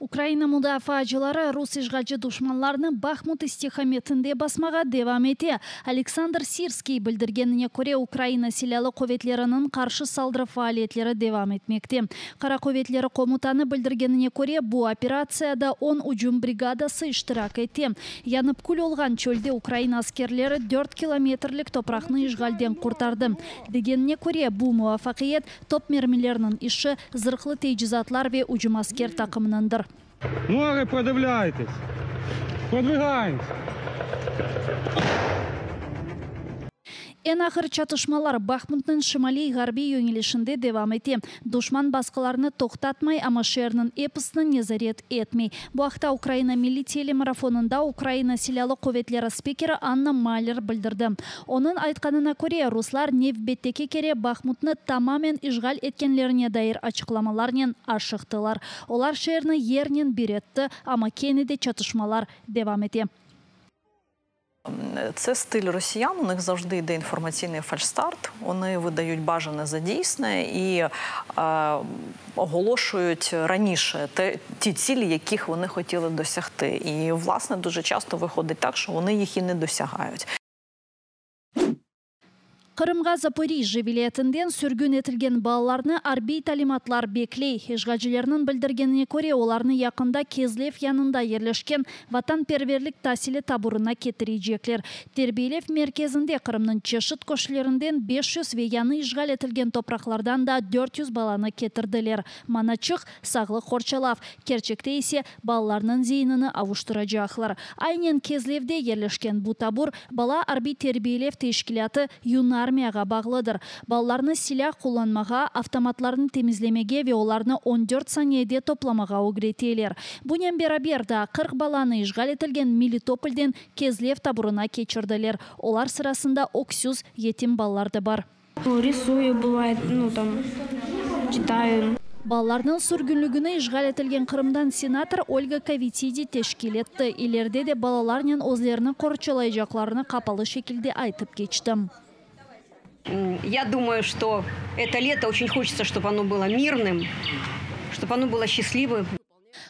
Ukraina mudafaacıları rus işğalci duşmanlarını Bahmut istikametinde basmağa devam ete. Aleksandr Sirskiy bildirgenine köre, Ukraina Silâlı quvetleriniñ qarşı saldırı faaliyetleri devam etmekte. Qara quvetleri komutanı bildirgenine köre, bu operatsiyada on ücüm brigadası iştirak ete. Yanıp kül olğan çölde Ukraina askerleri dört kilometrlik topraqnı işğalden qurtardı. Degenine köre, bu muvafaqiyet top mermileriniñ işi, zırhlı teicizatlar ve ücüm asker taqımınıñdır. Море продивляйтесь. Продвигаемся. Eñ ağır çatışmalar Bahmutnıñ şimaliy-ğarbiy yöñelişinde devam ete. Duşman basqılarnı toqtatmay, amma şeerniñ episini nezaret etmey. Bu aqta Ukraina milliy telemarafonında Ukraina Silâlı quvetleri spikeri Anna Maler bildirdi. Onıñ aytqanına köre, ruslar nevbetteki kere Bahmutnı tamamen işğal etkenlerine dair açıqlamalarnen aşıqtılar. Olar şeerni yernen bir etti, amma kene de çatışmalar devam ete. Це стиль росіян, у них завжди йде інформаційний фальшстарт, вони видають бажане за дійсне і оголошують раніше ті цілі, яких вони хотіли досягти. І, власне, дуже часто виходить так, що вони їх і не досягають. Qırımğa Zaporijjâ vilâyetinden sürgün etilgen balalarnı arbiy talimatlar bekley. İşğalcilerniñ bildirgenine köre, olarnı yaqında Kezlev yanında yerleşken vatanperverlik tasili taburına ketirecekler. Terbiyelev merkezinde Qırımnıñ çeşit köşelerinden 500 ve yañı işğal etilgen topraqlardan da 400 balanı ketirdiler. Manaçıq, sağlıq qorçalav, kerçekte ise balalarnıñ zeinini avuştıracaqlar. Aynen Kezlevde yerleşken bu tabur bala arbiy terbiyelev teşkilâtı Yunarmiyağa bağlıdır. Balalarnı silâ qullanmağa, avtomatlarnı temizlemege ve olarnı 14 saniyede toplamağa ögreteler. Bunen beraber daa 40 balanı işğal etilgen Melitopolden Kezlev taburına keçirdiler. Olar sırasında öksüz, yetim balalar da bar. Рисую, бывает, ну там, читаю. Balalarnıñ sürgünligini işğal etilgen Qırımdan senator Olga Kovitidi teşkil etti. İleride de balalarnen özlerini qorçalaycaqlarını qapalı şekilde aytıp keçti. Я думаю, что это лето очень хочется, чтобы оно было мирным, чтобы оно было счастливым.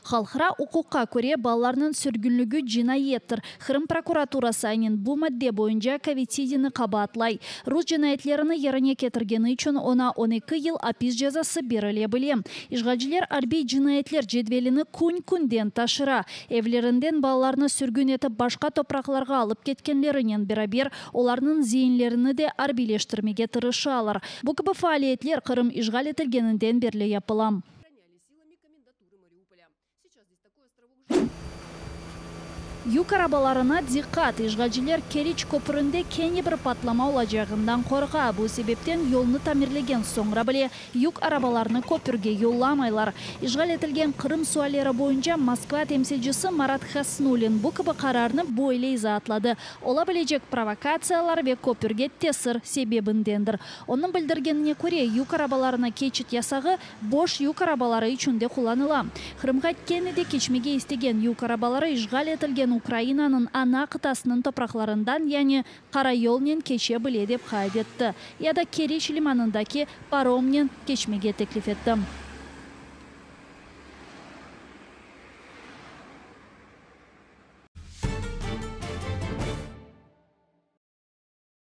Halqara uquqqa köre, balalarnıñ sürgünligi cinayettir. Qırım prokuraturası aynen bu madde boyunca Kovitidini qabaatlay. Rus cinayetlerini yerine ketirgeni içün oña 12 yıl apis cezası berile bile. İşğalciler arbiy cinayetler cedvelini kün-künden taşıra. Evlerinden balalarnı sürgün etip başqa topraqlarğa alıp ketkenlerinen beraber olarnıñ zeinlerini de arbiyleştirmege tırışalar. Bu kibi faaliyetler Qırım işğal etilgeninden berli yapıla. Yük arabalarına diqqat! İşğalciler Keriç köpründe kene bir patlama olacağından qorqa. Bu sebepten yolnı tamirlegen soñra bile yük arabalarını köpürge yollamaylar. İşğal etilgen Qırım sualleri boyunca Moskva temsilcisi Marat Hasnulin bu kibi qararnı böyle izaatladı, Ola bilecek provokatsiyalar ve köpürge tesir sebebindendir. Onıñ bildirgenine köre, yük arabalarına keçit yasağı boş yük arabaları içün de qullanıla. Qırımğa kene de keçmege istegen yük arabaları işğal etilgen Ukrainanıñ ana qıtasınıñ topraqlarından, yani qara yolnen keçe bile, dep qayd etti. Ya da Keriç limanındaki paromnen keçmege teklif etti.